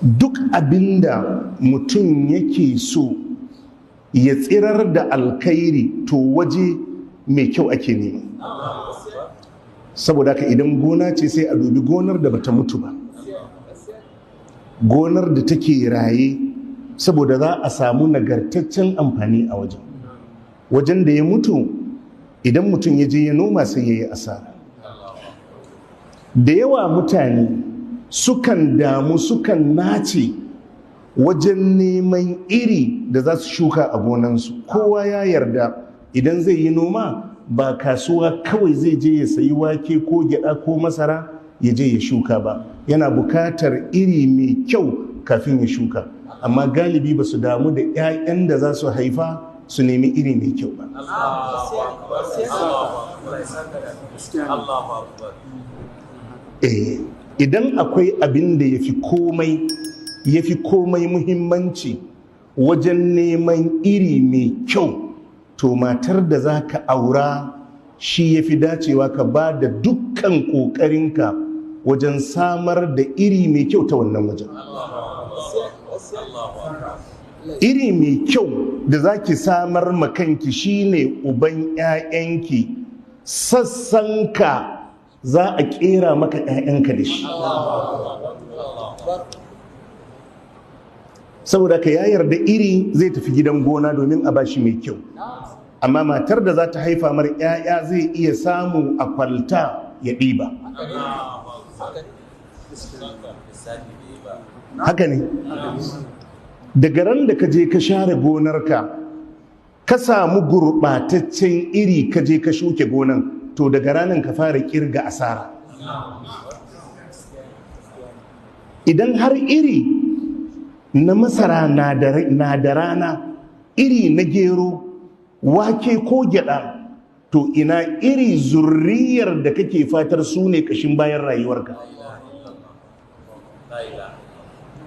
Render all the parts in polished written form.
Duk abinda mutum yake so ya tsirar da alkhairi, to waje mai kyau ake nema. Saboda haka idan gona ce, sai a dubi gonar da bata mutu ba, gonar da take raye, saboda za a samu nagartaccen amfani a wajen. Wajen da ya mutu, idan mutum ya je ya noma, sai ya yi asara. Da yawa mutane sukan damu, sukan nace wajen neman iri da za su shuka a gonansu. Kowa ya yarda idan zai yi noma, ba kasuwa kawai zai je ya sayi wake ko gyada ko masara ya je ya shuka ba, yana bukatar iri mai kyau kafin ya shuka. Amma galibi ba su damu da 'ya'yan da za su haifa su nemi iri mai kyau ba. Idan akwai abin da ya fi komai muhimmanci wajen neman iri mai kyau, to matar da za ka aura shi ya fi dacewa ka ba da dukkan ƙoƙarinka wajen samar da iri mai kyau ta wannan wajen. Iri mai kyau da za ki samar makanki shine uban 'ya'yanki, sassanka za a ƙera maka 'ya'yanka da shi. Saboda ka ya yarda iri zai tafi gidan gona domin a bashi mai kyau, amma matar da za ta haifa mar 'ya'ya zai iya samu a kwalta ya ɗiba. Haka ne, daga ran da ka je ka share gonarka, ka samu gurɓataccen iri, ka je ka shuke gonan, to daga ranar ka fara kirga asara. Idan har iri na masara na da rana, iri na gero, wake ko gyada, to ina iri zurriyar da kake fatar su ne kashin bayan rayuwarka?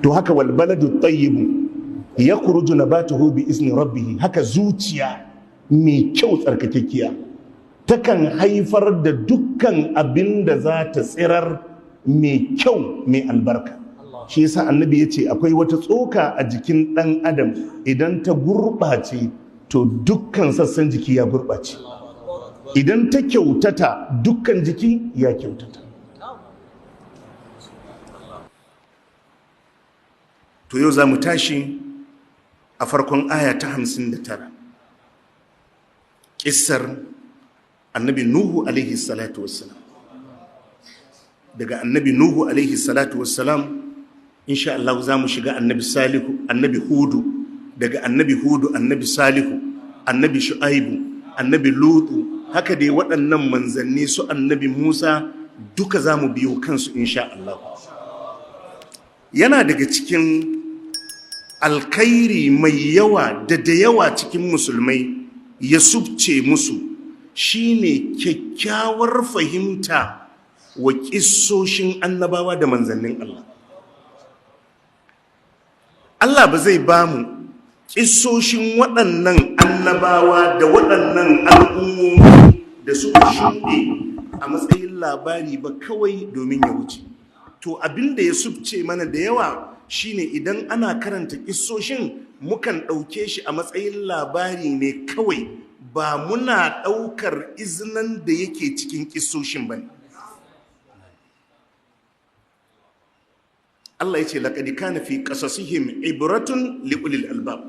To haka wal baladu tayyibu yakhruju nabatuhu bi izni rabbih. Haka zuciya mai kyau tsarkakekkiya takan haifar da dukkan abin da za ta tsirar mai kyau mai albarka. Shi yasa annabi ya ce akwai wata tsoka a jikin ɗan adam, idan ta gurɓace to dukkan sassan jiki ya gurɓace, idan ta kyautata dukkan jiki ya kyautata. To yau za mu tashi a farkon aya ta 59, ƙissar annabi Nuhu alaihi salatu wassalam. Daga annabi Nuhu alaihi salatu wassalam, insha Allah za mu shiga annabi Salihu, annabi Hudu, daga annabi Hudu annabi Salihu, annabi Shu'aibu, annabi Lutu, haka dai waɗannan manzanni su annabi Musa duka za mu biyo kansu insha Allah. Yana daga cikin alkhairi mai yawa da yawa cikin musulmai ya subce musu shine kyakkyawar fahimta wa kissoshin annabawa da manzannin Allah. Allah ba zai ba mu kissoshin waɗannan annabawa da waɗannan al'ummomi da suka shuɗe a matsayin labari ba kawai domin ya wuce. To abin da ya subce mana da yawa shine idan ana karanta kissoshin, mukan ɗauke shi a matsayin labari ne kawai, ba muna ɗaukar izinin da yake cikin kissoshin ba ne. Allah ya ce laqad kana fi qasasihim ibratun li ulil albab.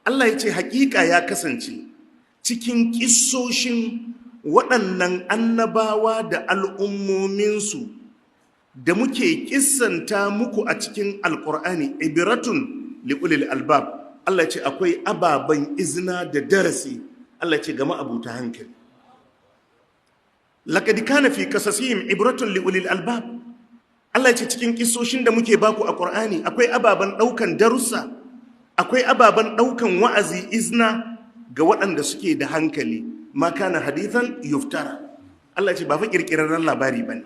Allah ya ce hakika ya kasance cikin kissoshin waɗannan annabawa da al'ummominsu da muke kissanta muku a cikin Alƙur'ani ibratun li ulil albab. Allah ya ce akwai ababen izina da darasi. Allah ya ce ga ma'abuta hankali. Laqad kana fi qasasihim ibratun li ulil albab. Allah ya ce cikin kissoshin da muke baku a Qur'ani akwai ababen daukan darussa, akwai ababen daukan wa'azi, izna ga waɗanda suke da hankali. Ma kana hadithan yuftara. Allah ya ce ba fa kirkirarren labari bane.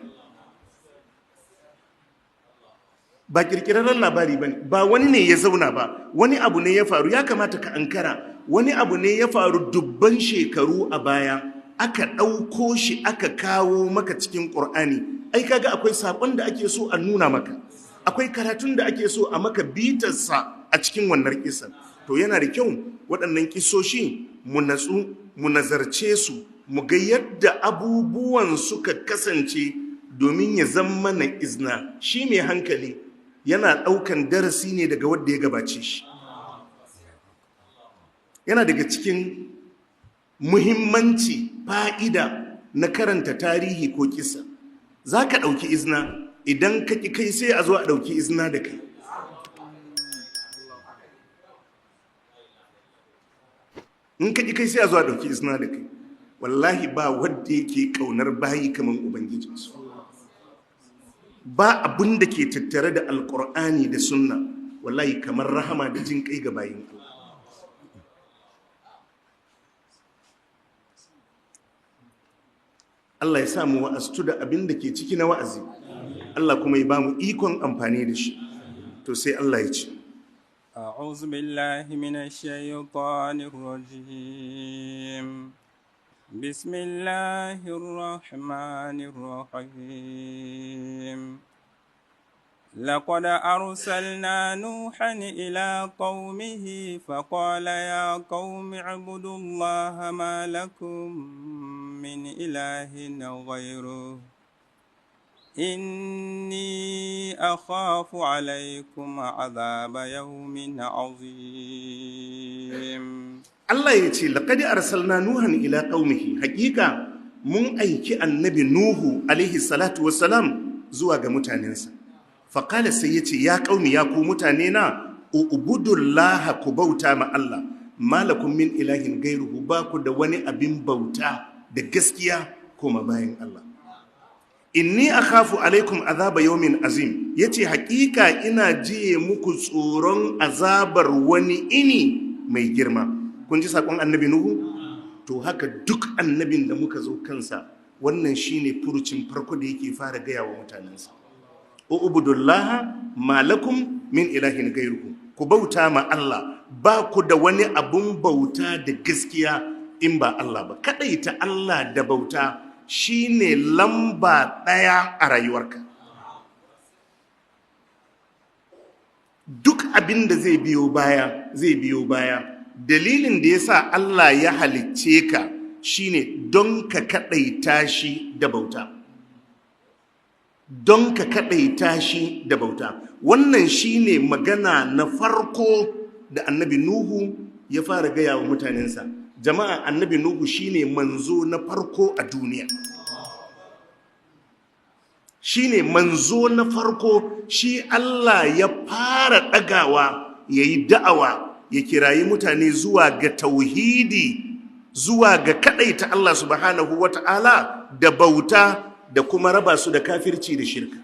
Ba kirkirarren labari bane, ba wani ne ya zauna ba, wani abu ne ya faru, ya kamata ka ankara. Wani abu ne ya faru dubban shekaru a baya, aka ɗauko shi aka kawo maka cikin Qur'ani. Ai kaga akwai sakon da ake so a nuna maka. Akwai karatun da ake so a maka bitarsa a cikin wannan kisan. To yana da kyau waɗannan kisoshi mu natsu, mu nazarce su, mu ga yadda abubuwan suka kasance domin ya zama na izna. Shi mai hankali yana ɗaukan darasi ne daga wadda ya gabace shi. Yana daga cikin muhimmanci, fa'ida na karanta tarihi ko kisa. Za ka ɗauki izina, idan ka ƙi kai sai a zo a ɗauki izina da kai. In ka ƙi kai sai a zo a ɗauki izina da kai. Wallahi ba wadda yake ƙaunar bayi kamar Ubangijinsu. Ba abin da ke tattare da Alƙur'ani da sunna wallahi kamar rahama da jin kai ga bayin Allah. Allah ya sa mu wa'aztu da abin da ke ciki na wa'azi. Allah kuma ya ba mu ikon amfani da shi. To sai Allah ya ce: أعوذ بالله من الشيطان الرجيم. بسم الله الرحمن الرحيم. لقد أرسلنا نوحا إلى قومه فقال يا قوم اعبدوا الله ما لكم من إله غيره إني أخاف عليكم عذاب يوم عظيم. Allah ya ce, laqad arsalna nuhan ila qaumihi, hakika mun aiki annabi Nuhu alaihi salatu wassalam zuwa ga mutanensa. Faqala, sai yace, ya qaumi, ya ku mutane na, ubudullaha, ku bauta ma Allah, malakum min ilahin gairuhu, ba ku da wani abin bauta da gaskiya koma bayan Allah. Inni akhafu alaikum azaba yawmin azim, yace hakika ina jiye muku tsoron azabar wani ini mai girma. Kun ji sakon annabi Nuhu? To haka duk annabin da muka zo kansa, wannan shine furucin farko da yake fara gaya wa mutanensa: ubudullaha malakum min ilahin gairuhu, ku bauta ma Allah, ba ku da wani abun bauta da gaskiya in ba Allah ba. Kadaita Allah da bauta shine lamba ɗaya a rayuwarka. Duk abin da zai biyo baya zai biyo baya. Dalilin da yasa Allah ya halicce ka shine don ka kadaita shi da bauta. Don ka kadaita shi da bauta. Wannan shine magana na farko da annabi Nuhu ya fara gaya wa mutanensa. Jama'a, annabi Nuhu shine manzo na farko a duniya. Shine manzo na farko, shi Allah ya fara ɗagawa yayi da'awa, ya kirayi mutane zuwa ga tauhidi, zuwa ga kadaita Allah subhanahu wata'ala da bauta, da kuma raba su da kafirci da shirka.